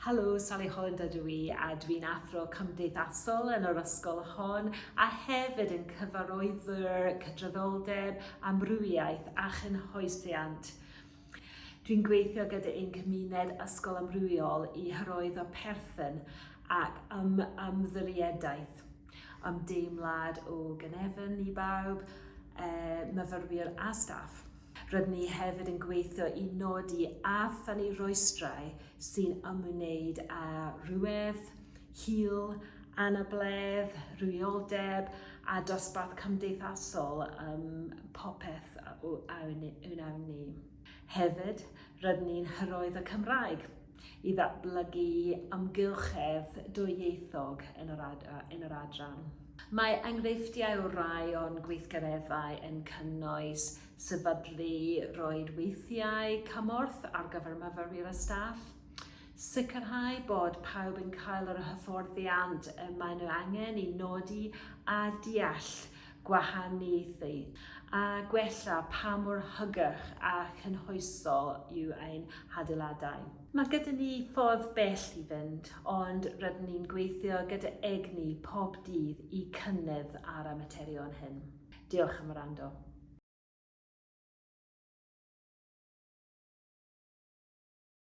Helo, Sally Holland ydw i a dwi'n athro cymdeithasol yn yr ysgol hon a hefyd yn cyfarwyddwr cydraddoldeb, amrywiaeth a chynhwysiant. Dwi'n gweithio gyda ein cymuned ysgol amrywiol i hyrwyddo perthyn ac ym ymddiriedaeth, ymdeimlad o gynefin i bawb, eh, myfyrwyr a staff. Rydyn ni hefyd yn gweithio i nodi a thynnu rhwystrau sy'n ymwneud â rhywedd, hil, anabledd, rhywioldeb a dosbarth cymdeithasol ym popeth a wnawn ni. Hefyd, rydyn ni'n hyrwyddo Cymraeg i ddatblygu amgylchedd dwyieithog yn yr, yn yr adran. Mae enghreifftiau o rai o'n gweithgareddau yn cynnwys sefydlu rhwydweithiau cymorth ar gyfer myfyrwyr a staff, sicrhau bod pawb yn cael yr hyfforddiant y maen nhw angen i nodi a deall gwahaniaethu, a gwella pa mor hygyrch a chynhwysol yw ein hadeiladau. Mae gyda ni ffordd bell i fynd, ond rydyn ni'n gweithio gyda egni pob dydd i cynnydd ar y materion hyn. Diolch am wrando.